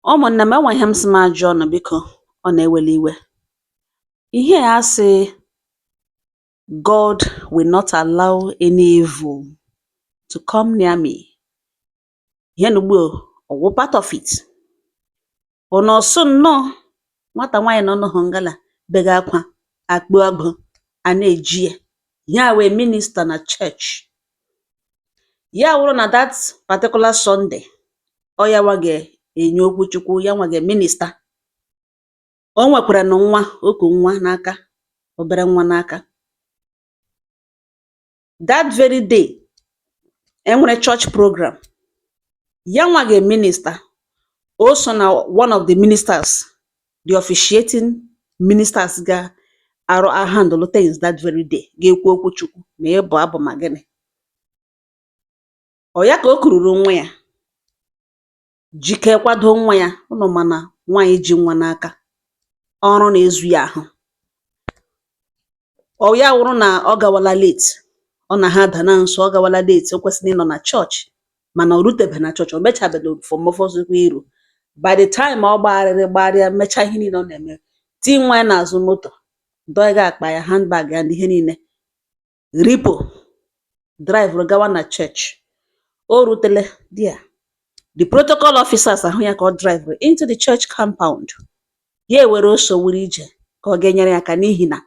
Ụmụ̀nnè m, enwè ihe m sị m ajụọ unu, biko. Ọ nà-ewèli iwe ihe a sị, "God will not allow any evil to come near me." Ihe nà ugbu a ọ wụ part of it. Unu sụ nnọọ nwatà nwaanyị nọ n'ụhụ ngala bege akwa akpụ agụ a na-eji ya ihe a wee minister na church. Ya wụrụ na that particular Sunday, ọ yawa ga-enye okwu Chukwu, ya nwa ga-minister. O nwekwara nụ nwa o ku nwa n'aka, obere nwa n'aka. That very day enwere church program, ya nwa ga-minister. O so na one of the ministers, the officiating ministers, ga arụ handle things that very day, ga-ekwu okwu Chukwu ma ịbụ abụ ma gịnị. Ọ ya ka o kururu nwa ya, jike kwado nwa ya. Unu ma na nwaanyị ji nwa n'aka, ọrụ na-ezu ya ahụ. Ọ ya wụrụ na ọ gawala late, ọ na ha ada na nso, ọ gawala late. O kwesịrị ịnọ na chọọchị mana o rutebe na chọọchị, o mechabeghị fọmọfọzikwa iru. By the time ọ gbagharịrị gbagharịa, mechaa ihe niile ọ na-eme, tii nwa ya n'azụ moto, dọga akpa ya, handbag ya na ihe niile, ripo drive gawa na church. O rutele there, the protocol officers ahụ ya ka ọ drive into the church compound. Ya ewere ọsọ were ije ka ọ ga-enyere ya aka, n'ihi na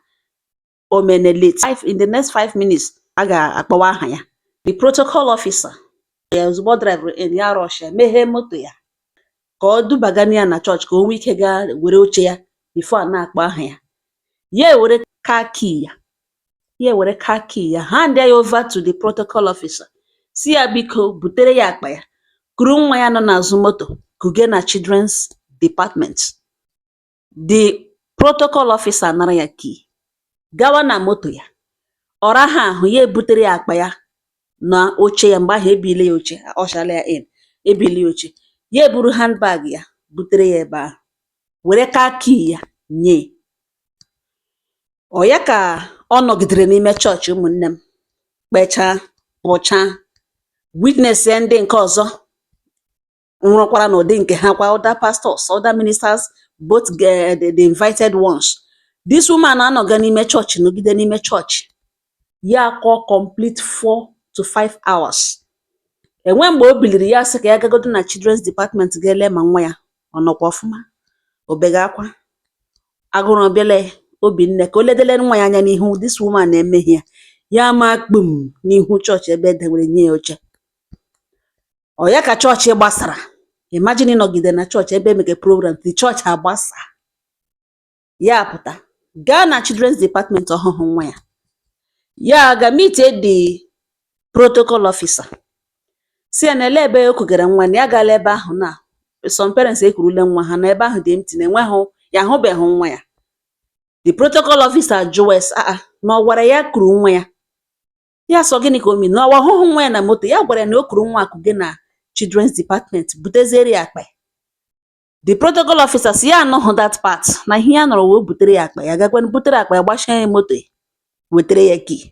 o mene late. In the next 5 minutes a ga-akpọwa aha ya. The protocol officer ya, ozugbo ọ drive in, ya rush ya meghee moto ya ka ọ dubagana ya na chọọchị, ka o nwee ike gaa were oche ya before a na-akpọ aha ya. Ya ewere car key ya, ya ewere car key ya, hand ya over to the protocol officer, si ya biko butere ya akpa ya, kuru nwa ya nọ n'azụ moto kuge na children's department. The protocol officer nara ya key, gawa na moto ya. Ọ raha ahụ, ya ebutere ya akpa ya na oche ya. Mgbe ahụ ebile ya oche, usherla ya in, ebili ya oche, ya eburu handbag ya butere ya ebe ahụ, were car key ya nye. Ọ ya ka ọ nọgidere n'ime chọọchị, ụmụnne m, kpechaa, pụchaa, witness ya. Ndị nke ọzọ nwụrụkwara n'ụdị nke ha kwa, other pastors, other ministers, both the invited ones. This woman anọga n'ime chọọchị, nọgide n'ime chọọchị ya akọ complete 4 to 5 hours. Enwe mgbe o biliri, ya sị ka ya gagodo na children's department ga lee ma nwa ya ọ nọkwa ọfụma. O bege akwa, agụrụ bịala ya obi nne, ka o ledele nwa ya anya n'ihu. This woman na-emeghi ya, ya ma kpum n'ihu chọọchị ebe edewere nye ya oche. Ọ ya ka chọọchị gbasara. Imagine ịnọgide na chọọchị ebe emege program, the chọọchị agbasa, ya pụta gaa na children's department, ọhụhụ nwa ya. Ya ga meet the protocol officer, si ya na ele ebe o kugara nwa, na ya gaala ebe ahụ na some parents ekurule nwa ha, na ebe ahụ dị empty, na enweghị ya, ahụbeghị nwa ya. The protocol officer jụwa ese aa na ọ gwara ya kuru nwa ya. Ya sọ gịnị ka o mean na ọ hụghị nwa ya na moto? Ya gwara ya na o kuru nwa kuge na children's department, buteziere ya akpa ya. The protocol officer si ya anụghị that part, na ihe ya nụrụ wee butere ya akpa ya, gakwanụ butere akpa ya, gbachie ya moto ya, wetere ya key.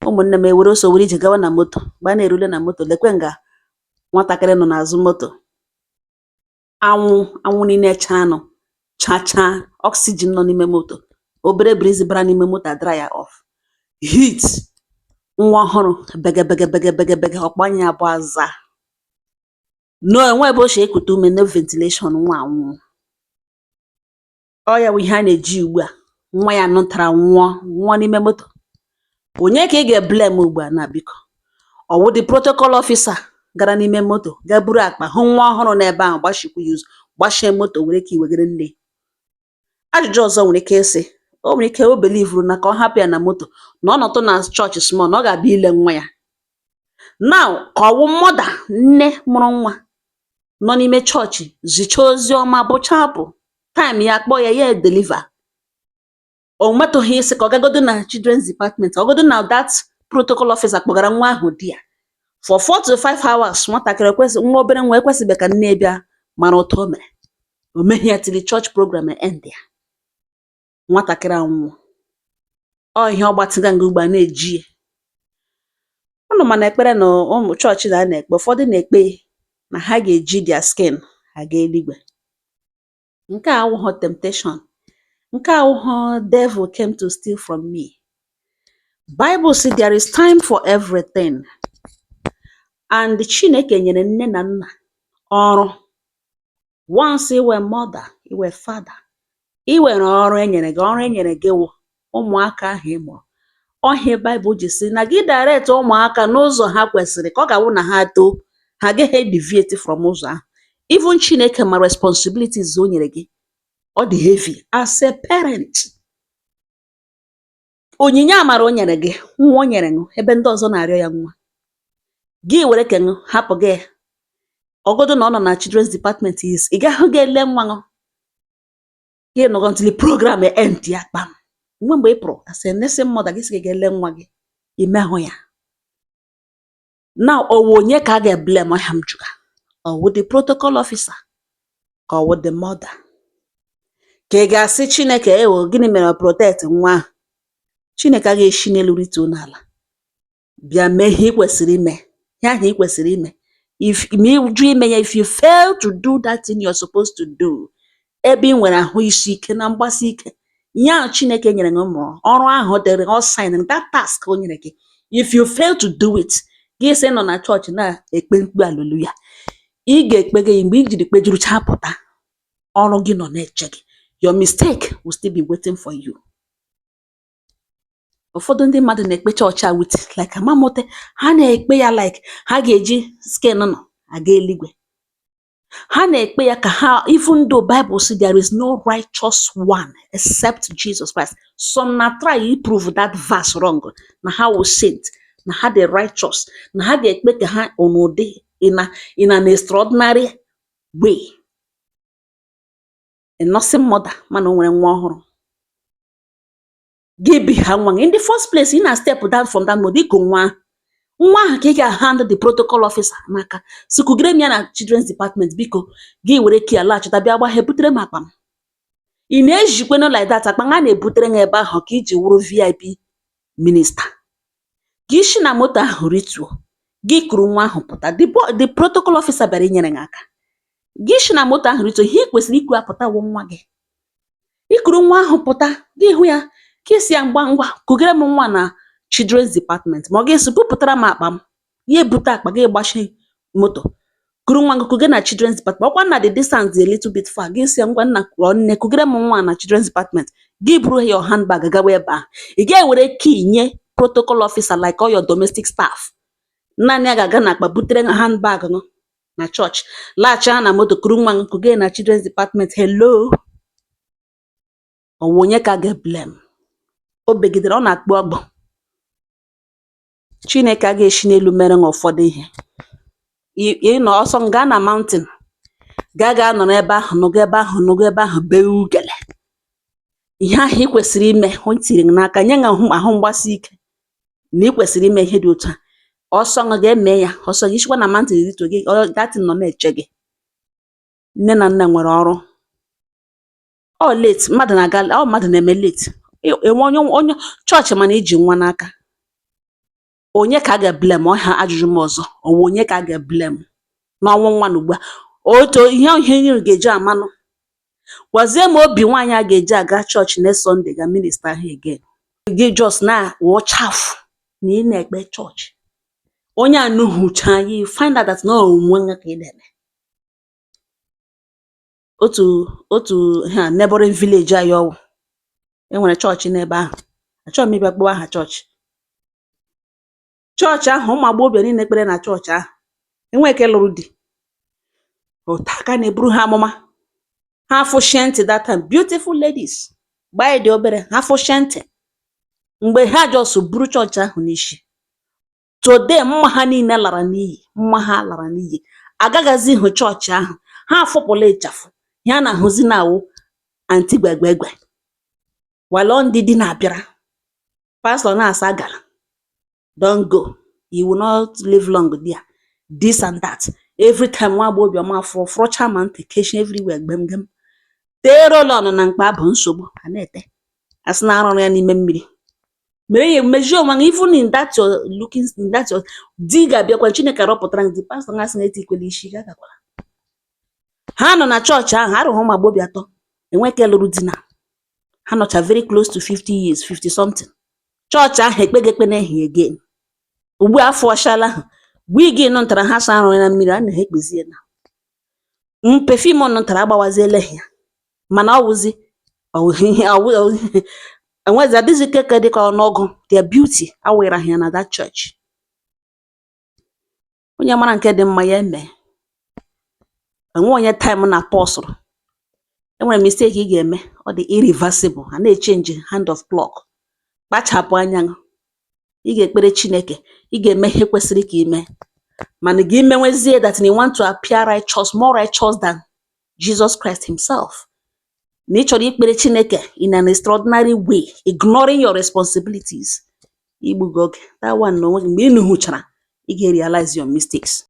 Ụmụnne m, ewere ọsọ were ije gawa na moto. Mgbe a na-erule na moto, lekwe nga nwatakịrị nọ n'azụ moto. Anwụ, anwụ niile chanụ chachaa, oxygen nọ n'ime moto, obere breeze bara n'ime moto dry ya off heat. Nwa ọhụrụ bege bege bege bege bege, ọkpọ anya ya bụ aza no enwe ebe o si ekute ume, no ventilation. Nwa anwụọ. Ọ ya wụ ihe a na-eji ugbu a. Nwa ya nụtara nwụọ, nwụọ n'ime moto. Onye ka ị ga-eblame ugbu a na biko? Ọ wụ the protocol officer gara n'ime moto ga buru akpa, hụ nwa ọhụrụ n'ebe ahụ, gbashikwa ya ụzọ, gbashie moto, were ka iwegere nne? Ajụjụ ọzọ nwere ike ịsị, o nwere ike o believuru na ka ọ hapụ ya na moto, na ọ nọtụ na chọọchị small, na ọ ga-abịa ile nwa ya. Now ka ọ wụ mother, nne mụrụ nwa, nọ n'ime chọọchị zichaa ozi ọma, bụchaa abụ, time ya kpọọ ya, ya deliver, o metụghị isi ka ọ gagodo na children's department, ọ godo na that protocol officer kpọgara nwa ahụ di ya for 4 to 5 hours. Nwatakịrị ekwesị, nwa obere nwa ekwesịbe ka nne bịa mara ụtọ. O mere, o meghị ya till church program end ya. Nwatakịrị anwụọ. Ọ ihe ọ gbatịga nga ugbu a na-eji ya. Unu ma na ekpere na ụmụ chọọchị na a na-ekpe, ụfọdụ na-ekpe na ha ga-eji their skin Aga eluigwe. Nke a awụghọ temptation, nke a awụghọ devil came to steal from me. Bible sị there is time for everything, and Chineke nyere nne na nna ọrụ. Once ị were mother, ị were father, ị nwere ọrụ e nyere gị. Ọrụ e nyere gị wụ ụmụaka ahụ ị mụrụ. Ọ ihe Bible ji sị na gị direct ụmụaka n'ụzọ ha kwesịrị ka ọ ga-awụ na ha too, ha agaghị deviate from ụzọ ahụ. Even Chineke ma responsibilities o nyere gị, ọ dị heavy as a parent. Onyinye amara o nyere gị, nwa o nyere gị, ebe ndị ọzọ na-arịọ ya nwa, gị were ke ṅụ hapụ gị ọgọdụ na ọ nọ na children's department is ị gaghị ga ele nwa ṅụ, gị nọgọ until program end ya kpam. Nwe mgbe ị pụrụ as a nursing mother, gị sị gị ga-ele nwa gị, imehụ ya. Now, ọwụ onye ka a ga-eblame? Ọhịa m jụga, ọwụ the protocol officer ka ọwụ the mother? Ka ị ga-asị Chineke, ewo, gịnị mere protect nwa ahụ? Chineke agaghị esi n'elu rituo n'ala bịa mee ihe ị kwesịrị ime, ihe ahụ ị kwesịrị ime. If ma ị jụ ime ya, if you fail to do that thing you're supposed to do, ebe ị nwere ahụ isi ike na mgbasi ike, ihe ahụ Chineke nyere gị mụrụ ọrụ ahụ dịrị ọ sign that task o nyere gị, if you fail to do it, gị sị nọ na chọọchị na-ekpe mkpu hallelujah, ị ga-ekpe gị mgbe i jiri kpejurucha pụta, ọrụ gị nọ na-eche gị. Your mistake will still be waiting for you. Ụfọdụ ndị mmadụ na-ekpe chọọchị a with like amamote ha na-ekpe ya, like ha ga-eji skin nọ aga eluigwe. Ha na-ekpe ya ka ha, even though Bible say there is no righteous one except Jesus Christ. Some na try prove that verse wrong, na ha wụ saint, na ha dị righteous, na ha ga-ekpe ka ha n'ụdị in an extraordinary way. A nursing mother mana o nwere nwa ọhụrụ, gị bi ha nwa gị. In the first place, ị na step down from that mode iku nwa ahụ. Nwa ahụ ka ị ga-hand the protocol officer n'aka, si kugere m ya na children's department, biko. Gị were key alaghachita bịa gbaghe, butere m akpa m. Ị na-ejikwenụ like that akpa a na-ebutere ha ebe ahụ ka iji wụrụ VIP minister. Gị si na moto ahụ rituo, gị kuru nwa ahụ pụta. The protocol officer bịara inyere gị aka. Gị si na moto ahụ rituo, ihe ị kwesịrị ikwu apụta wụ nwa gị. Ikuru nwa ahụ pụta, gị hụ ya, ka isi ya ngwa ngwa, kugere m nwa na children's department, ma ọ ga-esi bupụtara m akpa m. Ya ebute akpa gị, gbachi moto, kuru nwa gị kuge na children's department. Ọkwa na the distance dị a little bit far, gị si ya, ngwa nna ọ nne, kugere m nwa na children's department. Gị buru your handbag gawa ebe ahụ. Ị ga-ewere key nye protocol officer like all your domestic staff. Naanị ya ga-aga na akpa butere handbag gị na chọọchị, laghachi na moto, kuru nwa gị kuge na children's department. Hello, ọwụ onye ka ga-blame? O begidere ọ na-akpụ ọgbọ. Chineke a ga-esi n'elu mere ha ụfọdụ ihe. Ị nọ ọsọ gaa na mountain, gaa gaa nọrọ ebe ahụ, nọgụ ebe ahụ, nọgụ ebe ahụ, bee ugele. Ihe ahụ ị kwesịrị ime, o tiri gị n'aka, nye gị ahụ mgbasi ike na ị kwesịrị ime ihe dị otu a, ọsọ gị ga-eme ya ọsọ gị isikwa na mountain rituo gị, that thing nọ na-eche gị. Nne na nna nwere ọrụ. Ọ late mmadụ na-aga, ọ mmadụ na-eme late enwe onye chọọchị, mana iji nwa n'aka, onye ka a ga-eblame? Ọha ajụjụ m ọzọ, ọwụ onye ka a ga-eblame n'ọnwụ nwa na ugbu a? Otu ihe unu ga-eji amanụ, gwazie m obi nwaanyị a ga-eji aga chọọchị next Sunday ga minister ahụ again. Gị just na wụọ chaff na ị na-ekpe chọọchị, onye anụhụcha ya, find out that na onwe ya ka ị na-eme. Otu ha neighboring village anyị, ọwụ e nwere chọọchị n'ebe ahụ. Achọghị m ịbịa kpọọ aha chọọchị. Chọọchị ahụ, ụmụ agbọghọbịa niile kpere na chọọchị ahụ enweghị nke lụrụ di. Otu aka na-eburu ha amụma, ha fụshie ntị. That time, beautiful ladies mgbe anyị dị obere, ha fụshie ntị mgbe ha just buru chọọchị ahụ n'isi. Today, mma ha niile lara n'iyi, mma ha lara n'iyi. Agagazi hụ chọọchị ahụ, ha afụpụla ịchafụ. Ihe a na-ahụzi na awụ anti gwegwegwe walo. Ndị di na-abịara pastọ na-asa gara, "Don't go, you will not live long there," this and that. Every time nwa agbọghọbịa ọma fụrụ fụrụcha ma ntị keshi everywhere, gbem gbem, tee roll-on na mkpa bụ nsogbu a na-ete, asị na arụrụ ya n'ime mmiri mere ya mejie onwe gị. Even in that your looking, in that your di ga-abịakwa, Chineke rọpụtara gị di, pastọ ngasị na-eti ikwele isi ga agakwala. Ha nọ na chọọchị ahụ arụghị ụmụ agbọghọbịa atọ enwe ke lụrụ di na ha nọcha very close to 50 years, 50 something. Chọọchị ahụ ekpeghi ekpe n'ehihie again. Ugbu a afọ ọchala ha wig nọ ntara ha sa arụ na mmiri a na ha ekpezie na perfume nọ ntara agbawaziele ha ya, mana ọ wụzi ihe enwezi adịghịzi ike dịka ọnụọgụ their beauty awịra ha ya na that church. Onye mara nke dị mma ya eme, enwe onye time na pọsụrụ. Enwere mistake ị ga-eme, ọ dị irreversible, a na-echange hand of clock. Kpachapụ anya, ị ga-ekpere Chineke, ị ga-eme ihe kwesịrị ka ime, mana gị menwezie that you want to appear righteous, more righteous than Jesus Christ himself, na ị chọrọ ikpere Chineke in an extraordinary way, ignoring your responsibilities, igbugo oge. That one na onwe gị, mgbe ị nụhụchara, ị ga-realize your mistakes.